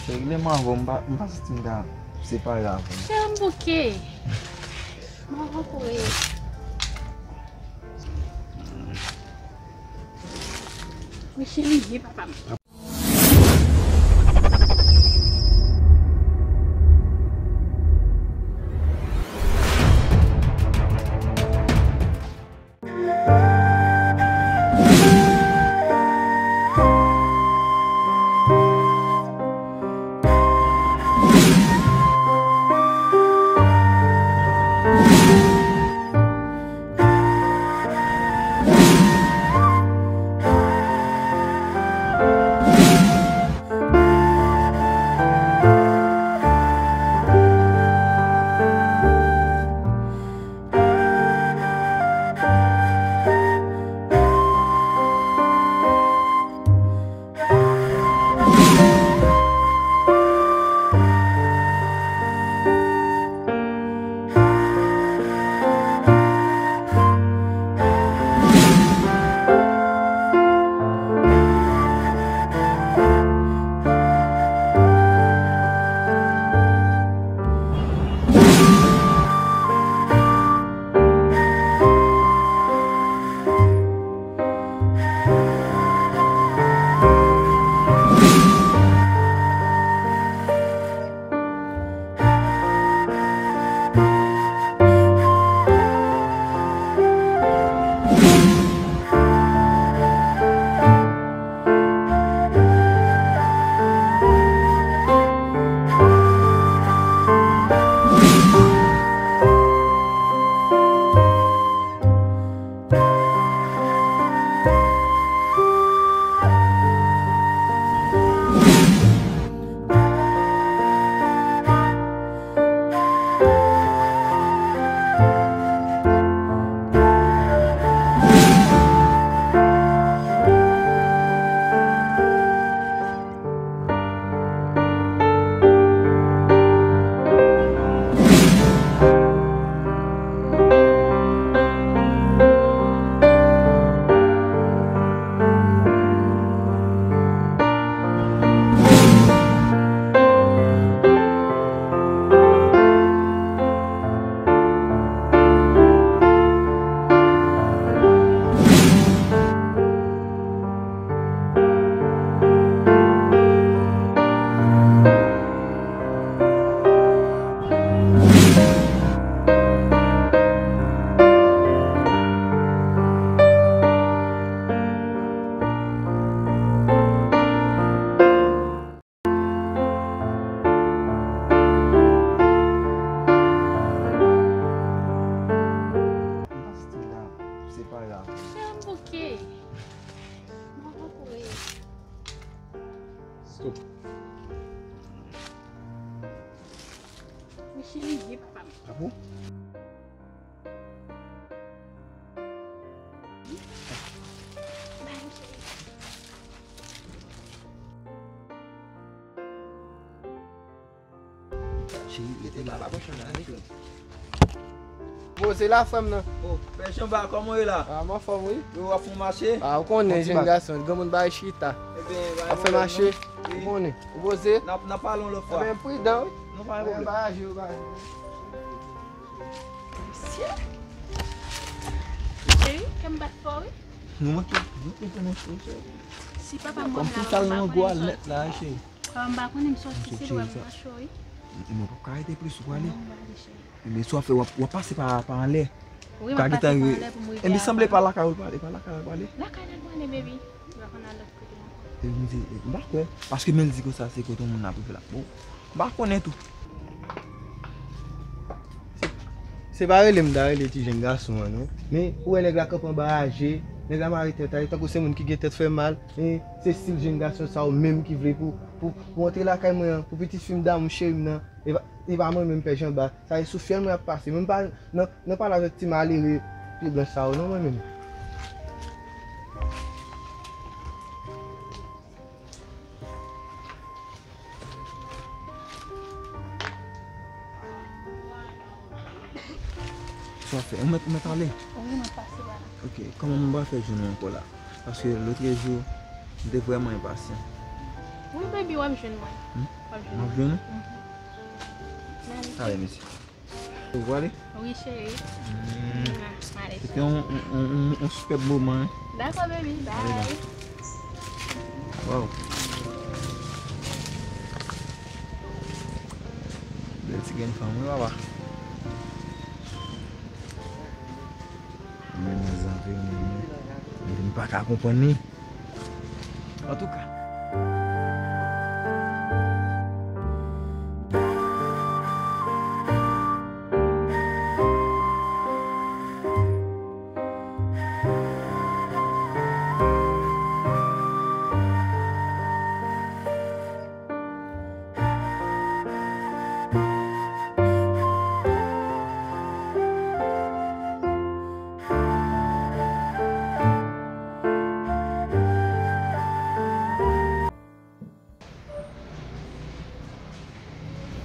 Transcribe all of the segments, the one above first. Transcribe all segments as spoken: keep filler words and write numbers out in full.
Regle m avè w, m pa, m pa santi m ta separe avè w. Cheri, m bouke. Mwen rankontre. Wi, cheri, ye papa m. Cheri, m bouke. Mwen rankontre. Stop. Wi, cheri, ye papa m. Apou? Cheri, rete la, la, pa chanm la, rete. Poze la, frè m nan. Oh, Pè Janba, kòman w ye la? Ah, m anfòm, wi. Yo, w ap fè yon mache? Ah, ou konnen, jèn gason, granmoun bay chita. Ebyen, ap fè mache, ou konnen. Ou poze? N ap, n ap pale yon lòt fwa. Ebyen, pridan, wi. Nou pa gen pwoblèm. Bagay yo, bagay yo. Mesye. Cheri, kè m bat fò, wi. Nou manke, nou manke fè nan cho, cheri. Si papa m wè m la, kòmsi sa l nan gwo alèt la, cheri. Papa m pa konnen m sòti, se l wè m nan cho, wi. Mwen p ap ka rete plis, ou prale. Non, m prale, cheri. Men si w ap fè, w ap, w ap pase pa, pa anlè. Wi, m ap pase pa anlè pou m rive avan. Ebyen, sanble pa lakay ou l prale, pa lakay ou l prale. Lakay la l prale, baby. Li pa konn al lòt kote ankò. E, m di, m pa kwè. Paske men l di konsa, se kote yon moun ap rive la. Bon, m pa konnen tou. Se, se pa rele m ta rele ti jèn gason an, non. Men, ou wè nèg la kanpe anba raje, nèg la mare tèt a, tankou se moun ki gen tèt fè mal. E, se stil jèn gason sa yo menm ki vle pou, pou, pou antre lakay mwen an, pou pitit fi m damou cheri m nan. E pa, e pa mwen menm Pè Janba. Sa e sou fyèl mwen ap pase. Mwen pa nan, nan pale avèk ti malere pye blanch sa yo non mwen menm. Sa fè, ou mèt, ou mèt ale? Wi, mwen pase la. Ok, kòman mwen pral fè jwenn ou ankò la? Paske lòtrejou, m te vrèman enpasyan. Wi, baby. Epi w ap jwenn mwen. W ap jwenn mwen. M ap jwenn ou? Mhm. Ale, mesye. Ou prale? Wi, cheri. Mm. M ale, cheri. Se te yon, yon, yon, yon, yon sipèb moman, wi. Dakò, baby. Bye. Waw. Bèl ti grenn fanm, wi, papa. Men, mezanmi, m pa ka konprann li. Antouka.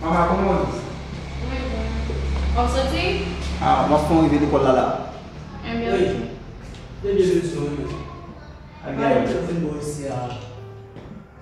Mama, kòman w ye? Mwen byen. W ap soti? Ah, m ap fè yon rive lekòl la la. Enben, ok. Ebyen, leson, wi. Pale m, fin bò isi a.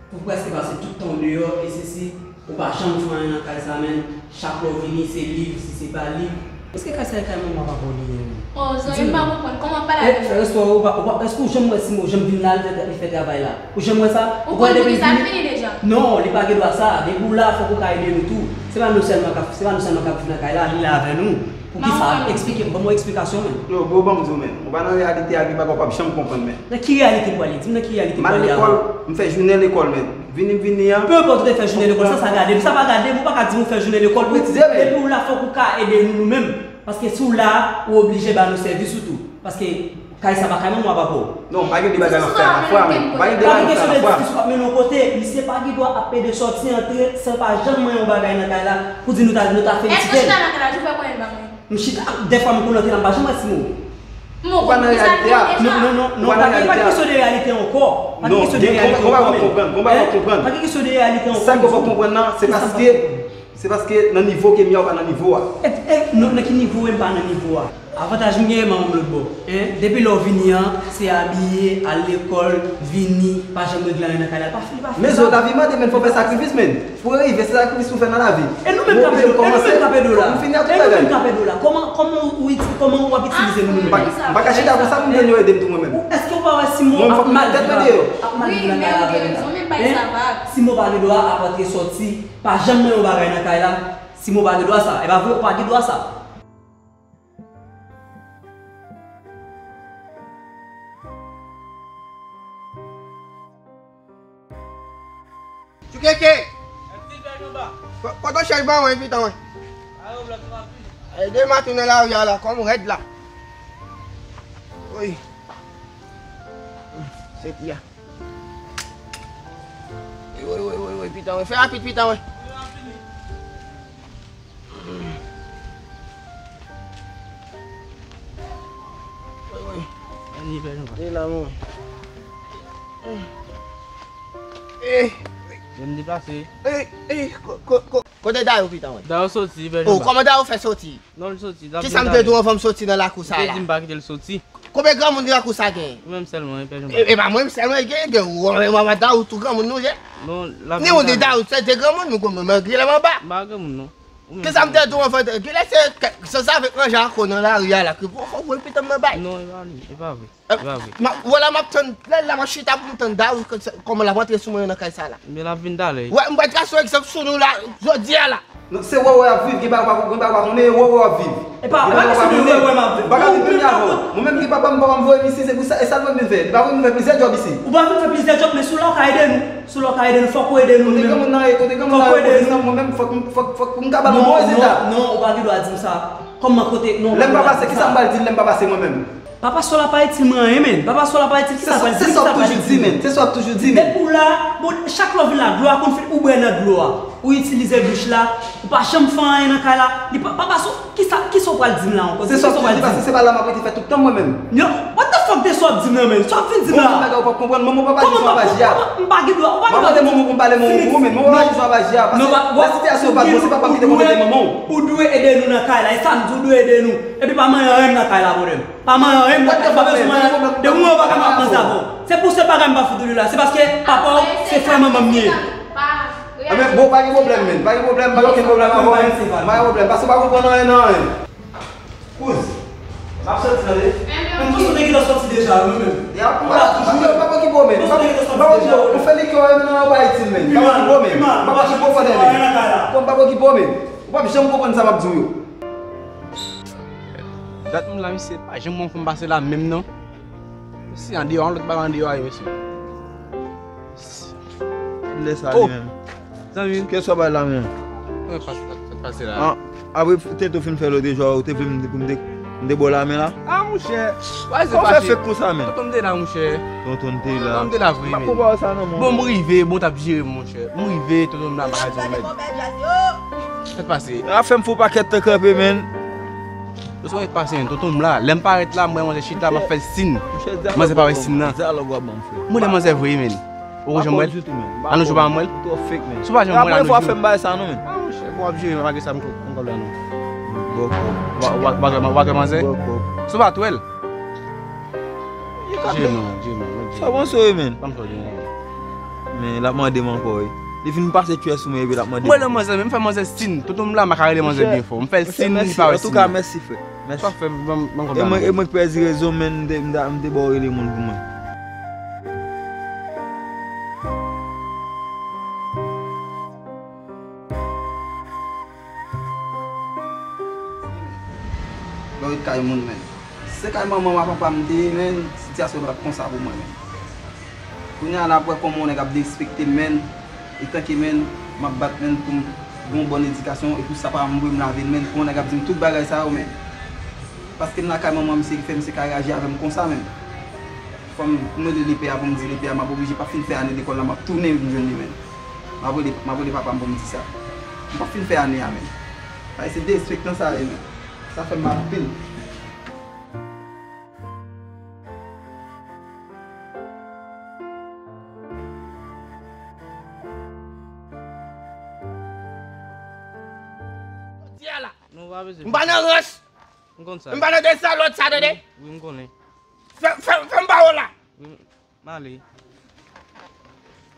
Ou prèske pase tout tan w deyò, e sesi, ou pa janm fè anyen nan kay sa, menm. Chak lè w vini, se liv, si se pa liv. Èske kay sa e kay manman w, papa w li ye, menm? Oh, zanmi, m pa konprann. Kòman w ap pale avè m? Èske ou pa, ou pa, èske ou janm wè Simo janm vin la, li fè, li fè travay la? Ou janm wè sa? Ou konn depi li vini deja? Non, li pa gen dwa sa. Depi w la, fòk ou ka ede nou tou. Se pa nou sèlman k ap, se pa nou sèlman k ap viv nan kay la, li la avè nou. Poukisa? Eksplike m, ban m yon eksplikasyon, menm. Yo, bro, ban m di w, menm. Ou pa nan reyalite a, gen bagay w p ap janm konprann, menm. Nan ki reyalite m prale? Di m nan ki reyalite m prale avan. M al lekòl, m fè jounen lekòl, menm. Vini m vini an. Pe enpòt ou te fè jounen lekòl, sa, sa gade m. Sa pa gade m, ou pa ka di m ou fè jounen lekòl. Ou presize, menm. Depi ou la, fòk ou ka ede nou, nou menm. Paske si w la, ou oblije ba nou sèvis ou tou. Paske kay sa pa kay manman w, papa w. Non, pa gen de bagay nan fè la, frè, menm. Pa gen de bagay nan fè la, frè. Pa gen kesyon de diskisyon k ap mennen yon kote. Misye pa gen dwa ap pede sòti antre san l pa janm manyen yon bagay nan kay la pou di nou ta, nou ta felisite l. Èske w chita nan kay la? Jou fè konnen l pa manyen. M chita, dèfwa m konn antre la, m pa janm wè Simo. Ou pa nan reyalite a. Non, non, non, non, pa gen, pa gen kesyon de reyalite ankò. Pa gen kesyon de reyalite ankò, menm. Gon bagay w ap konprann, gon bagay w ap konprann. Pa gen kesyon de reyalite ankò. Sa k fè w pa konprann nan, se paske, se paske nan nivo ke m ye a, ou pa nan nivo a. E, e, non, nan ki nivo w ye m pa nan nivo a? Avantaj m genyen manman m lòt bò. Hein? Depi lè w vini an, se abiye, al lekòl, vini, pa janm regle anyen nan kay la. Pa fini, pa fini. Men zo lavi mande, men fò w fè sakrifis, men. Pou w rive, se sakrifis pou w fè nan lavi. E nou menm k ap ede w la, e nou menm k ap ede w la. Fò nou fini ak tout bagay. E nou menm k ap ede w la. Kòman, kòman ou iti-, kòman w ap itilize nou, nou menm? M pa, m pa ka chita konsa pou m tann yo ede m tou mwen menm. Èske w pa wè Simo ap mal viv la, ap mal viv nan kay la avè nou la? Hein? Simo pa gen dwa ap antre sòti, pa janm nan yon bagay nan kay la. Simo pa gen dwa sa. E pa vre, ou pa gen dwa sa. Tchoukeke! Kò-, kòtò chèch ban mwen, pitan mwen. Ay, demen maten nan lari a la, kò m rèd la. Woy. Se ti a. Woy, woy, woy, woy, pitan mwen. Fè rapid, pitan mwen. Wi, wi. Ann, li fè nou pa. Li la, mwen. Eh. Yo m deplase. Eh, eh, ko-, ko-, ko-, kote Dayo pitan, wi? Dayo soti, fè nou pa. Oh, kòman Dayo fè soti? Non, l soti, l ap vin talè. Kisa m te di w anvan m soti nan lakou sa la? Ou te di m pa kite l soti. Konbyen granmoun lakou sa genyen? Ou menm sèlman, e pè Jonba. E, e pa mwen menm sèlman, gen, gen, ou, ou, ou, ou, ou, tout granmoun nou ye. Non, l ap vin talè. Ni ou ni Dayo, se de granmoun, nou konn menm antre la anba. M pa granmoun, non. Kisa m te di w anvan, kilè se, se sa avèk ranje akò nan lari a la, ke fò, fò, fò, pitan m nan bay. Non, e pa li, e pa vre. E pa vre. M ap, wè la m ap tann, lè la m ap chita pou m tann Dayo, kòman l ap antre sou mwen nan kay sa la. Men l ap vin talè. Wè, m pral trase yon egzanp sou nou la, jodi a la. Non, se wè wè w ap viv, gen bagay w pa, gen bagay w pa konnen, e wè wè w ap viv. E pa, e pa kesyon de wè wè m ap viv. M pa ka viv menm jan avè w. Mwen menm gen papa m, papa m voye m isi, se pou sa, e sa l voye m vin fè. Li pa voye m vin fè plizyè djòb isi. Ou pa vin fè plizyè djòb, men si w la w ka ede nou. Si w la w ka ede nou, fòk ou ede nou, nou menm. Kote granmoun nan ye, kote granmoun nan ye, kote granmoun nan, mwen menm, fòk, fòk, fòk m kapab ban w rezilta. Non, non, non, ou pa gen dwa di m sa. Kòman kote, non, ou pa gen dwa di m sa. Lè m pa pase, kisa m pral di l lè m pa pase mwen menm? Papa Sola pa itil mwen anyen, menn. Papa Sola pa itil, kisa pral di, kisa pral di? Se sa w ap toujou di, menn. Se sa w ap toujou di, menn. Depi w la, bon, chak lè w vin la, dlo a konn fini, ou bwè nan dlo a. Ou itilize douch la, ou pa janm fè anyen nan kay la. Li pa, papa So-, kisa, kisa w pral di m la ankò? Se sa w ap toujou di, paske se pa la m ap rete fè tout tan mwen menm. Yo, what the fuck de sa w ap di m nan, menn? Sa w ap vin di m la? Bon, bagay ou p ap konprann, manman w pa pa jwe sou avaji a. Kòman m pa gen dwa, ou pa gen dwa. M ap mete manman w pou m pale manman w pou ou menn. Manman w pa jwe sou avaji a, paske lè sitiyasyon yo pa bon, se papa m ki te konn mete manman w. Ou dwe ede nou nan kay la, e sa m di, ou dwe ede nou. Epi pa manyen anyen nan kay la, brother. Pa manyen anyen, mwen pa bezwen manyen. De mwen ou pa ka ap manyen avè w. Se pou sèl bagay m pa fout ou de la. Se paske papa w se frè manman m li ye. Enben, bon, pa gen pwoblèm, men. Pa gen pwoblèm, pa gen okenn pwoblèm ankò, men. Pa gen pwoblèm, paske w pa konprann anyen nan anyen. Kouz, m ap soti tande. Men tout sou te gentan soti deja, wi, men. Ya, m pa, m pa, m pa okipe w, men. M pa, m pa okipe w. Ou fè likè w nan yon pa itil, men. M pa okipe w, men. M pa okipe w, fò de, men. Bon, m pa okipe w, men. Ou p ap janm konprann sa m ap di w yo. Dat m la, misye pa janm wè yon fanm pase la menm, non. Misye andeyò, yon lòt bagay andeyò a, mesye. Lè sa li menm. Zanmi. Kiyès w ap bay lamen an? Mwen pa sa k pase la. Apre tete w fin fè lòt jou a, ou te vle m te, pou m te, m te ba w lamen la? Ah, monchè. Kòman w fè fake konsa, menm? Tonton m te la, monchè. Tonton m te la. Tonton m te la vre, men. M pa konprann sa non, mon. Bon, m rive, bon, t ap jere m, monchè. M rive, tonton m la, m pa ka di yon mèd. Sa k pase? Afè m fè yon pakèt tan kanpe, menm. Sa k pase, menm? Tonton m la, lè m parèt la, m wè manzè chita, m ap fè l sin. Manzè pa wè sin nan. Dyalòg w ap ban m, frè. Mwen, lè manzè vre, menm. Ou janm wè l? An nou jou pa m wè l? Ou twò fake, men. Si w pa janm wè l, an nou jou. Fè m bay sa non, men. Ah, monchè, bon, w ap jere, malgre sa, m twò konn kòb la non. Bòkò. W a, w a, w a, w a, w a manzè? Bòkò. Si w pa t wè l? Jere non, jere non. Sa w panse w ye, men? Pa m twò jere non. Men, l ap mande m ankò, wi. Li fin pase tchwè sou mwen, epi l ap mande m. Mwen, lè manzè, men m fè manzè sin. Tonton m la, m pa ka rele manzè byen fò. M fè l sin, li pa wè sin. Antouka, mèsi, frè. Mèsi. Sa fè m, ban m, ban m konprann. E mwen, e mwen k pèdi rezo, men m te, m te, m te ba w rele moun pou mwen. Lè w ret kay moun, men. Si se kay manman m ak papa m te ye, men, sitiyasyon pa t konsa pou mwen, men. Kounye a la, ap wè kòman yon nèg ap derespekte m, men, etanke, men, m ap bat, men, pou m gen yon bòn edikasyon, e pou sa pa m voye m lavil, men, pou yon nèg ap di m tout bagay sa yo, men. Paske m lakay manman m, se ki fè misye ka reyaji avè m konsa, men. Fò m, pou m rele lepè a, pou m di lepè a, m ap oblije pa fin fè ane lekòl la, m ap tounen vin jwenn li, men. M ap rele, m ap rele papa m pou m di sa. M p ap fin fè ane a, men. Bagay se derespektan sa ye, men. Sa fè m mal anpil. Jodi a la. Non, pa bezwen. M pa nan rans. M konn sa. M pa nan de sa lòt sa, tande? Wi, m konnen. Fè, fè, fè m ba w la. Wi, m ale.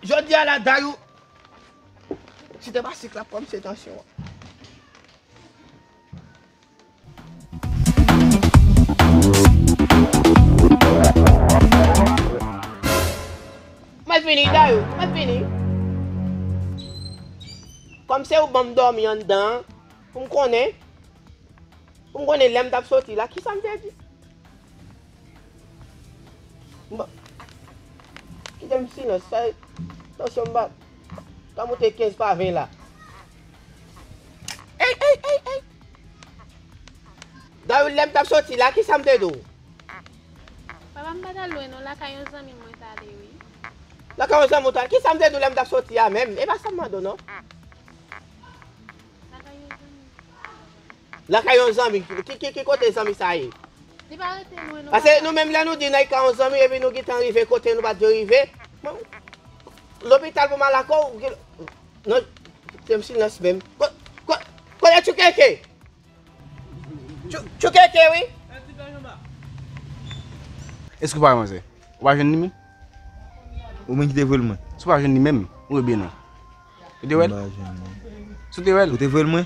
Jodi a la, Dayou, si te pa sik la, pran m se tansyon an. Mwen fini, Dayou, mwen fini. Kòm se ou ban m dòmi anndan an, pou m konnen, pou m konnen lè m t ap soti la, kisa m te di? Bon. Kite m silans, sa, tansyon m pa, ta moute kenz pa ven la. Ey, ey, ey, ey! Dayou, lè m t ap soti la, kisa m te di w? Papa, m pa t al lwen non, lakay yon zanmi mwen t ale, wi. Lakay yon zanmi w t ale? Kisa m te di w lè m t ap soti a menm? E pa sa m mande w non. Lakay yon zanmi. Lakay yon zanmi, ki, ki, ki kote zanmi sa ye? Li pa rete lwen non, papa. Paske nou menm lè nou di n al kay yon zanmi, epi nou gentan rive kote nou pa t dwe rive. Bon, lopital pou m al lakay w, non, se m silans menm. Ko-, ko-, kote Tchoukeke? Tchou-, Tchoukeke, wi. Èske w pa wè manzè? Ou pa jwenn li menm? Ou menm ki te voye l mwen? Si w pa jwenn li menm, ou ebyen non. Ou te wè l? M pa jwenn non. Si w te wè l? Ou te voye l mwen?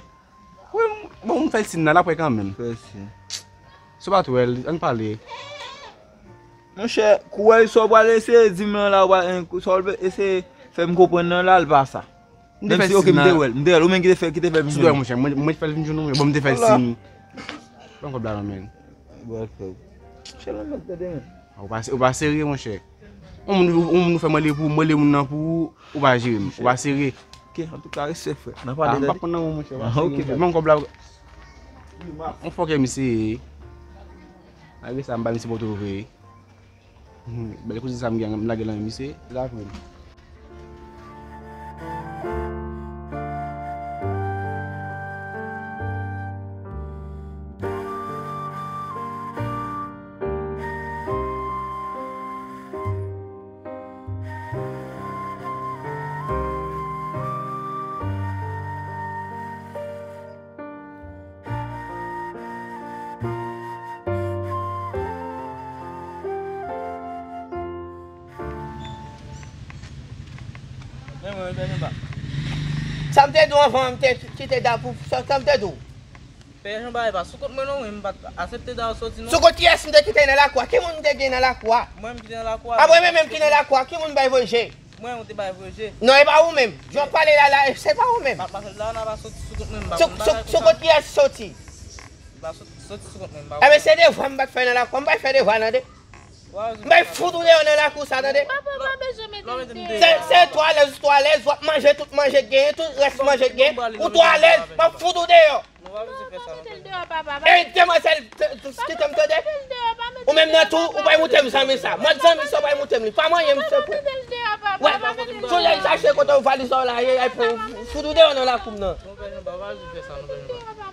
Wi, bon, m fè l sin nan, l ap wè kanmenm. Fè l sin. Si w pa t wè l, ann pale. Monchè, kouway sa w pral eseye di m lan la, w pral, sa w eseye fè m konprann lan la, l pa sa. Menm si, oke, m te wè l, m te wè l, ou menm ki te fè, ki te fè vin jwenn li. Monchè, mwen, mwen fè l vin jwenn ou, men bon, m te fè l sin. Pran kòb la non, men. Monchè, lanmèd tande, men. Ou pa, ou pa serye, monchè. Yon moun, yon moun ou fè m rele pou ou, m rele moun nan pou ou, ou pa jere m, ou pa serye. Oke, antouka, respè, frè. N a pale tande. Ah, m p ap pran nan men w, monchè, ou pa serye, monchè. Ban m kòb la. Yon fòkè misye ye. Malgre sa, m ba misye poto vre. Bèl kouzin sa m gen, m lage l nan men misye, l ap pran. Men mwen, men nou pa. Sa m te di w anvan, m te kite da pou sa, sa m te di w. Pè Janba, e pa sou kont mwen non, wi, m pa t aksepte da w soti non. Sou kont kiyès m te kite nan lakou a? Ki moun m te gen nan lakou a? Mwen m kite nan lakou a. A, mwen menm, menm ki nan lakou a, ki moun bay voye je? Mwen, ou te bay voye je. Non, e pa ou menm. Jan w pale la, la, se pa ou menm. Pa, pa, la, nan pa soti sou kont mwen, m pa konn bagay konsa. Sou kont kiyès soti? M pa soti, soti sou kont mwen, m pa konn. Enben, se devwa m pa t fè nan lakou a, m pa fè devwa nan de. M bay fout ou deyò nan lakou sa, tande? Papa, pa bezwen mete m deyò. Se, se twa alèz, ou twa alèz, w ap manje tout manje k genyen, tout rès manje k genyen, ou twa alèz, m ap fout ou deyò. Nou pa bezwen fè sa, nou pa bezwen. E demwazèl, kite m tande? Ou menm nan tou, ou bay moute m zanmi sa. Mwen zanmi sa, ou bay moute m li. Pa manyen m se kou. Wè, sou lè l chache kote w valiz ou la ye, ay pou fout ou deyò nan lakou m nan.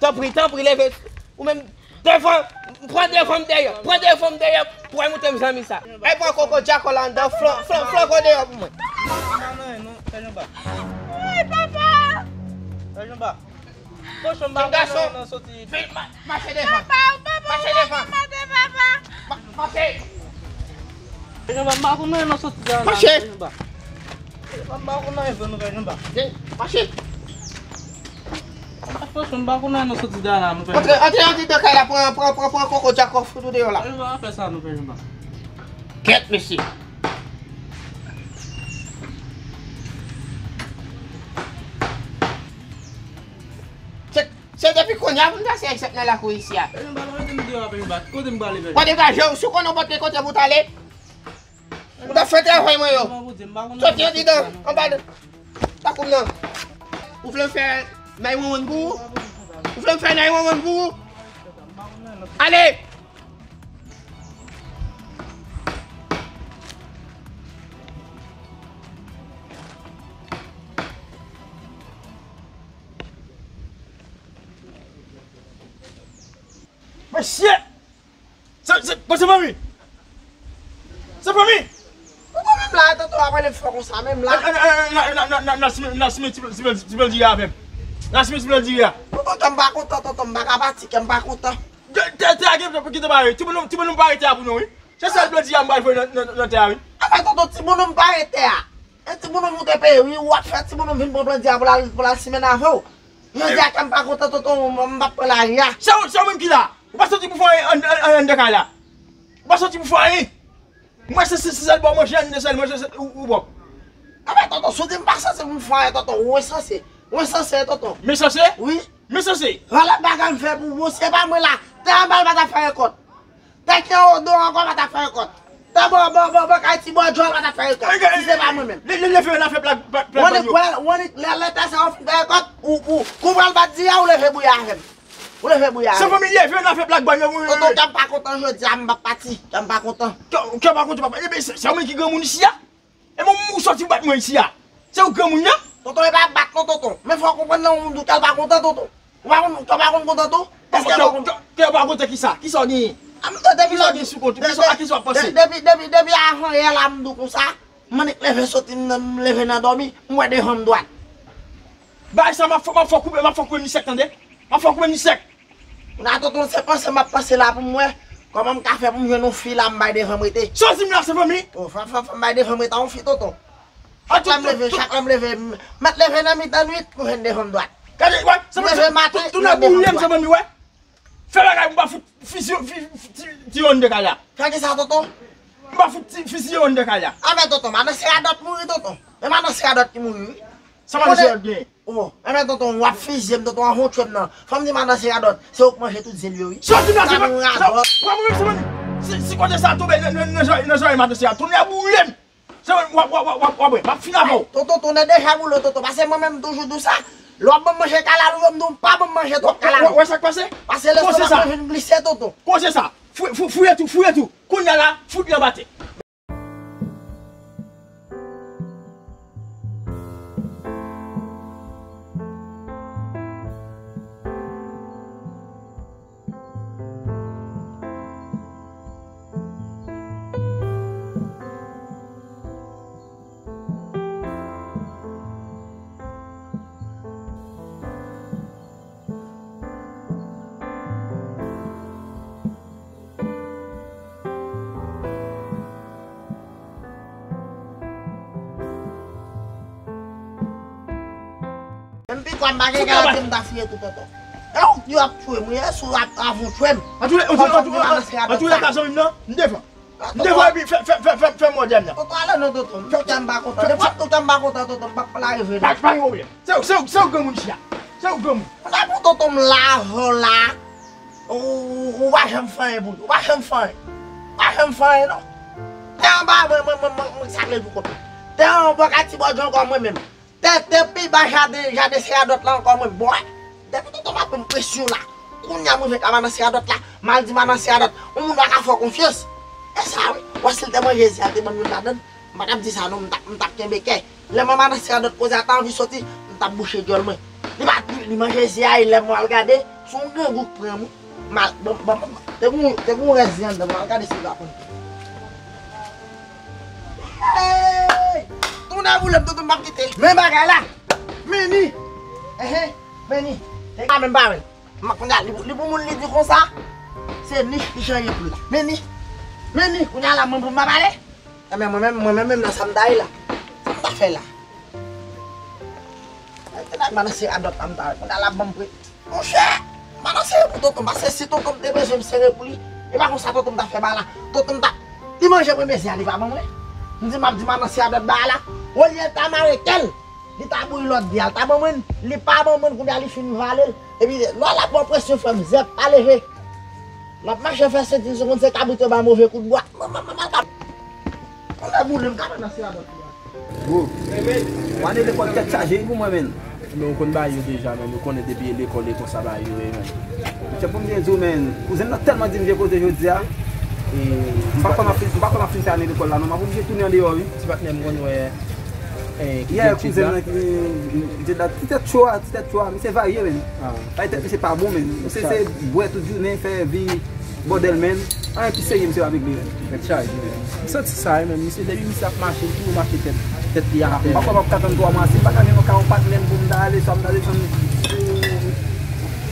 Tanpri, tanpri, leve. Ou menm, devan, pran devan m dèyè, pran devan m dèyè, pou w moute m zanmi sa. Ay pran koko djakò la anndan, flan, flan, flan kò deyò pou mwen. Wi, papa. Pè Janba. Kochon, m pa konn nan soti. Vin, ma-, mache devan. Papa, papa, mache devan. Mache. Pè Janba, m pa konn nan soti la, Pè Janba. Mache. M pa konn nan vre nou, Pè Janba. Vin, mache. Kochon, m pa konn nan soti la, nou, Pè Janba. Antre, antre, antre nan kay la, pran, pran, pran, pran koko djakò fout ou deyò la. Pè Janba, pa fè sa, nou, Pè Janba. Kèt, mesye. Se, se depi kounye a pou m pase ak sèt nan lakou isi a. Pè Janba, pa mete m deyò, Pè Janba. Kote m prale, Pè Janba? Mwen degaje w, si w konnen w pa t gen kote pou w t ale. M t ap fè travay mwen yo. Soti andidan, anba lakou m nan. Ou vle m fè nine one one pou ou? Ou vle m fè nine one one pou ou? Ale! Mesye! Se, se, bon, se fanmi! Se fanmi! Ou pa menm la, tonton, apre lè fò konsa, menm la. N a simen ti blan diri avè m. N a simen ti blan diri a. Tonton, kè m pa kontan, tonton, m pa ka pati, kè m pa kontan. Tè, tè a gen pou kite bare. Ti bonnonm, ti bonnonm pa rete a pou nou, wi. Se sèl blan diri a m pral voye nan, nan, nan tè a, wi. Apa, tonton, ti bonnonm pa rete a. E ti bonnonm ou te peye, wi, w ap fè ti bonnonm vin pran blan diri a pou l al, pou l al simen avè w. Jodi a, kè m pa kontan, tonton, m p ap pran lari a. Se ou, se ou menm ki la. Ou pa soti pou fè anyen an, an, an, anndan kay la. Ou pa soti pou fè anyen. Mwen se, se, se sèl ba w manje, anndan sèl manje, se, ou, ou pwòp. Enben, tonton, si w di m pa sanse pou m fè anyen, tonton, ou ensanse. Ou ensanse, tonton. M ensanse? Wi. M ensanse? Valè bagay m fè pou ou, se pa mwen la. Tè anba l pa t ap fè rekòt. Tè ki anwo do ankò pa t ap fè rekòt. Tè bò, bò, bò, bò, kay ti bò djòl pa t ap fè rekòt. Si se pa mwen menm. Li, li leve nan fè plak, plak, plak. Ou annik wè, ou annik lè, lè tè sa yo fin fè rekòt, ou, ou, kou pral bat diri a, ou leve bouya avè m. Ou leve bouya avè m. Se fanmi leve nan fè plak ban yo, wi, wi, tonton, wi. Kè m pa kontan jodi a, m p ap pati. Kè m pa kontan. Kè, kè pa kontan, papa. Ebyen, se, se ou menm ki granmoun isi a? E mwen, ou soti bat mwen isi a. Se ou granmoun nan? Tonton, e pa bat non, tonton. Men fò w konprann nan, ou di w kè l pa kontan, tonton. Ou pa konn, kè w pa konn kontan tou? Èske w pa konn? Kè, kè w pa kontan kisa? Kisa w genyen? A, m tande depi kisa w gen sou kont ou? Kisa, a kisa w ap panse? Depi, depi, depi avan yè la, m di w konsa. M annik leve soti, m, m leve nan dòmi, m wè devan m dwat. Bagay sa, m ap fè, m ap fè w koupe, m ap fè w koupe m ni sèk, tande? M ap fè w koupe m ni sèk. Nan tonton, se panse m ap panse la pou m wè kòman m ka fè pou m jwenn yon fi la m bay devan m rete. Sa w di m la, se fanmi? O, fò, fò, fò m bay devan m rete a yon fi, tonton. Chak lè m leve, chak lè m leve, m mèt leve nan mitan nwit pou jwenn devan m dwat. Gade, wè, se fanmi, tou, tou nan boule m, se fanmi, wè. Fè bagay, m pa fout fiziye, fi, fi, ti, ti yonn de kay la. Fè kisa, tonton? M pa fout ti, fiziye yonn de kay la. Anben, tonton, madan se radòt mouri, tonton. E madan se radòt ki mouri, wi. Sa madan se radòt genyen? O, enben tonton, w ap fiziye m, tonton, anvan w tchwe m nan. Fò m di madan se radòt, se ou k manje tout zen l yo, wi. Soti nan se radòt. Si, si kote sa tonbe nan, nan, nan zòrèy, nan zòrèy madan se radòt, tonè boule m. Se w ap, w ap, w ap, w ap, w ap wè, m ap fin avè w. Tonton, tonè deja boule w, tonton, paske mwen menm m toujou di w sa. Lè w ap ban m manje kalalou yo, m di w pa ban m manje twòp kalalou. Wè sa k pase? Paske lestomak mwen vin glise, tonton. Koze sa. Fou-, fou-, fouye tou, fouye tou. Kounye a la, fout li anba tè. Kwa m pa gen garanti m ta fouye tou tonton. E ou ki ap tchwe m wi, e si w ap avon tchwe m. Antouka, antouka, antouka, antouka, zanmi m nan, m devan. M devan epi fè, fè, fè, fè, fè mòde m nan. Tonton ale non tonton, m tou kè m pa kontan. Depi tou kè m pa kontan tonton, m p ap lage vre non. Pa, pa gen pwoblèm. Se ou, se ou, se ou granmoun isit la. Se ou granmoun. Konn ap pou tonton m la avè w la. Ou, ou, ou pa janm fè anyen pou li. Ou pa janm fè anyen. Ou pa janm fè anyen non. Te anba mwen, mwen, mwen, mwen, mwen sa vle di w konprann. Te anba ka ti bòdjè ankò mwen menm. Te, te pi ba jaden, jaden se radòt la ankò mwen bwè. Depi tonton m ap ban m presyon la. Kounye a m rive ka madan se radòt la, m al di madan se radòt, yon moun pa ka fè w konfyans. E sa wi, w wè si l te manje zi a, te ban m youn ladan l, m pa t ap di sa non, m t ap, m t ap kenbe kè. Lè m wè madan se radòt koze a ta anvi soti, m t ap bouche djòl mwen. Li pa t, li manje zi a, e lè m al gade, se yon grangou k pran m wi. M al, bon, bon, bon, te gon, te gon rès zi anndan, m al gade si l pa konn. Hey! Tounen boule m, tonton m p ap kite. Men bagay la. Meni. Ehe. Meni. Se pa menm pa menm. M kounye a, li, li pou moun li di konsa. Se nich li chanje pou li. Meni. Meni. Kounye a la, mwen pou m pa pale. Ebyen, mwen menm, mwen menm, menm nan sa m ta ye la. Sa m ta fè la. Mwen te nèg madan se radòt la m ta ye. Kounye a la, ban m pre. Monchè, m pa nan sere pou tonton m, paske si tonton m te bezwen m sere pou li, e pa konsa tonton m t ap fè bagay la. Tonton m t ap, li manje premye zi a, li pa ban mwen. M di m ap di madan se radòt bagay la. Olye l ta mare kè l, li ta bouyi lòt zi a, l ta ban mwen, li pa ban mwen, kounye a li fin vale l. Epi lè w al ap pran presyon frè m, zèb pa leve. L ap mache fè senti l sou konn se kabrit yo bay move kout bwa. Manman, manman, kab-, Kounye a boule m ka madan se radòt li a. Bro, w ane lekòl tèt chaje wi pou mwen, menn. Men ou konn bagay yo deja, menn. Ou konnen depi e lekòl e konsa bagay yo ye, menn. Monchè, pou m byen di w, menn, kouzen m nan tèlman di m vye koze jodi a. E m pa kwè m ap fin, m pa kwè m ap fin fè ane lekòl la, non. M ap oblije tounen andeyò, wi. Ti patnè m konn wè, eh, ki Yeah, gen kouzen m nan ki, ki te la, ti tèt cho a, ti tèt cho a, misye varye, menn. Ah. Bay tèt misye pa bon, menn. Misye se bwè tout jounen, fè vi Bòdèl, menn. Anyen pi serye misye ap regle, menn. Tèt chaje, menn. M santi sa wi, menn. Misye, depi misye ap mache, li toujou mache tèt, tèt li atè. M pa kwè m ap ka tann twa mwa. Si m pa ka jwenn yon ka yon patnè m pou m ta ale, swa m ta desann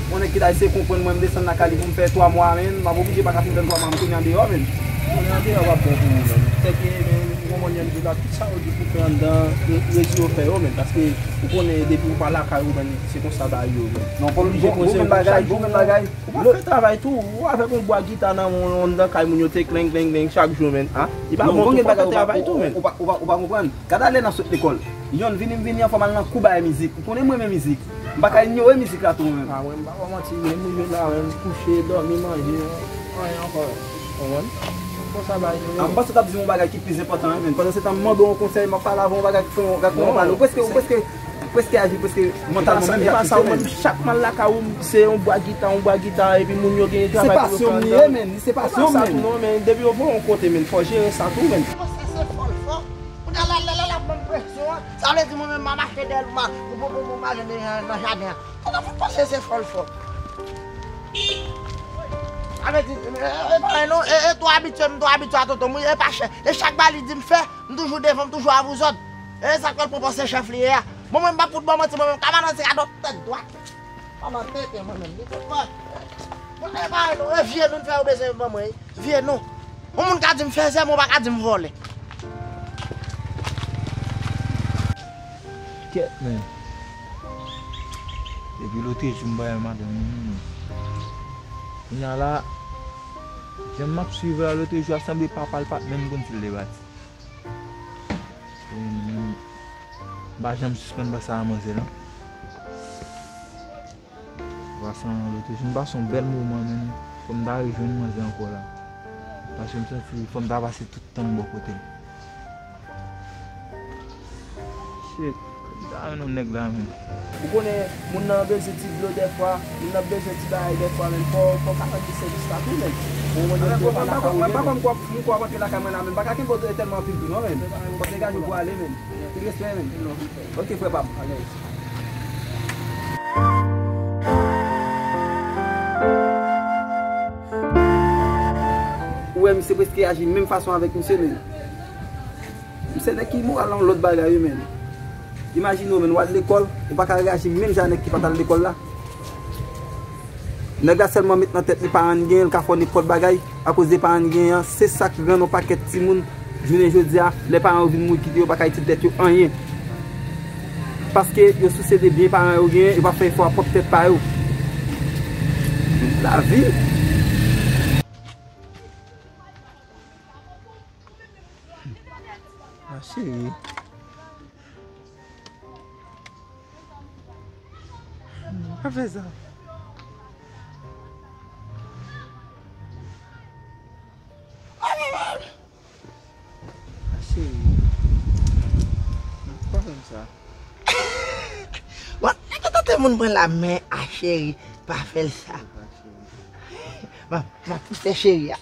pou yon nèg ki ta eseye konprann mwen, m desann lakay li pou m fè twa mwa, menn. M ap oblije pa ka fin tann twa mwa, m tounen andeyò, menn. Tounen andeyò p ap bon pou ou, menn. Tèt li, menn, ou konprann jan l di la, tout sa yo di pou fè anndan, re-, resi yo fè yo, menn. Paske ou konnen depi ou pa lakay ou, menn, se konsa bagay yo, menn. Non, pou m, pou m, pou m, bagay, pou m, bagay. Ou pa fè travay tou, ou avèk yon bwa gita nan men w anndan kay moun yo te klenk, klenk, klenk chak jou, menn. A, li pa bon tou, fò w fè travay tou, menn. Ou pa, ou pa, ou pa konprann. Gade alè n ap sot lekòl. Yonn vini, m vini an, fò m al nan kou bay mizik. Ou konnen mwen renmen mizik. M pa ka inyore mizik la tou, menn. A, mwen, m pa ba w manti, menm rive la, menm kouche, dòmi, manje, anyen ankò. Konprann? Konsa bagay yo ye. A, m panse w t ap di m yon bagay ki plis enpòtan, menn. Pandan se tan, m mande w yon konsèy, m ap pale avè w yon bagay ki fè w, gad kòman w pale. Ou prèske, ou prèske Prèske aji, prèske mantalman menm li ap touche, menn. Chak m al lakay ou, se yon bwa gita, yon bwa gita, epi moun yo gen travay pou yo fè anndan. Se pasyon m li ye, menn. Se pasyon m, menn. Non, men depi yo voye w yon kote, menn, fò w jere sa tou, menn. Panse se fòl fò. Kounye a la, lè, lè l ap ban m presyon an, sa vle di mwen menm m ap mache dèyè l pou m al, pou, pou, pou, pou m al nan, nan jaden an. Tonton, fò w panse se fòl fò. Sa vle di, e, e, e pa non, e, e twò abitye, m twò abitye a tonton m, wi, e pa chè. E chak bagay li di m fè, m toujou devan, m toujou avouzòd. E sa k fè l pran pòz se chèf li ye a. Bon, mwen, m p ap fout ba w manti, mwen menm, kabannan se radòt tèt dwat. Kabannan tenten, mwen menm, li tout mwen. Mwen, e pa non, e vye non fè yo bezwen ban mwen, vye non. Yon moun ka di m fèzè, men w pa ka di m vòlè. Kèt, men. Depi lòt jou, m pa wè madanm mwen. Kounye a la, jan m ap swiv la, lòt jou a sanble papa l pa t menm konn si l te pati. Paske mwen menm, m pa janm sispann panse a manzè lan. Paske lòt jou, m pase yon bèl moman, menn. Fò m ta rejwenn manzè ankò la. Paske m santi fò m ta pase tout tan m bò kote l. Shit. M ta renmen yon nèg la, menn. Ou konnen, moun nan bezwen ti dlo dèfwa, moun nan bezwen ti bagay dèfwa, menn. Fò, fò w ka rann li sèvis la tou, menn. Ou konprann? Mwen pa konn, mwen pa konn, mwen pa konn kwa, mwen kwa w ap antre lakay mwen la, menn. M pa ka kenbe w tèlman anpil tou, non, menn. Fò w degaje w pou w ale, menn. Tout respè, menn. Ok, frè pa m. Alèz. Ou wè misye prèske aji menm fason avèk misye, menn. Misye nèg ki moral la yon lòt bagay, wi, menn. Imajine w, menn, w al lekòl, ou pa ka reyaji menm jan nèg ki pa t al lekòl la. Nèg la sèlman met nan tèt li paran l genyen, l ka fè w nenpòt bagay akoz de paran l genyen an. Se sa k rann yon pakèt timoun, jounen jodi a, lè paran yo vin mouri kite yo, pa ka itil tèt yo anyen. Paske yo souse de byen paran yo genyen, yo pa fè efò a pwòp tèt pa yo. Lavi. Ma chérie. Pa fè sa. Ma chérie. Pa fè m sa. Bon, nèg yo tante moun pran la men a cheri. Pa fè l sa. Bon, m ap pouse cheri a.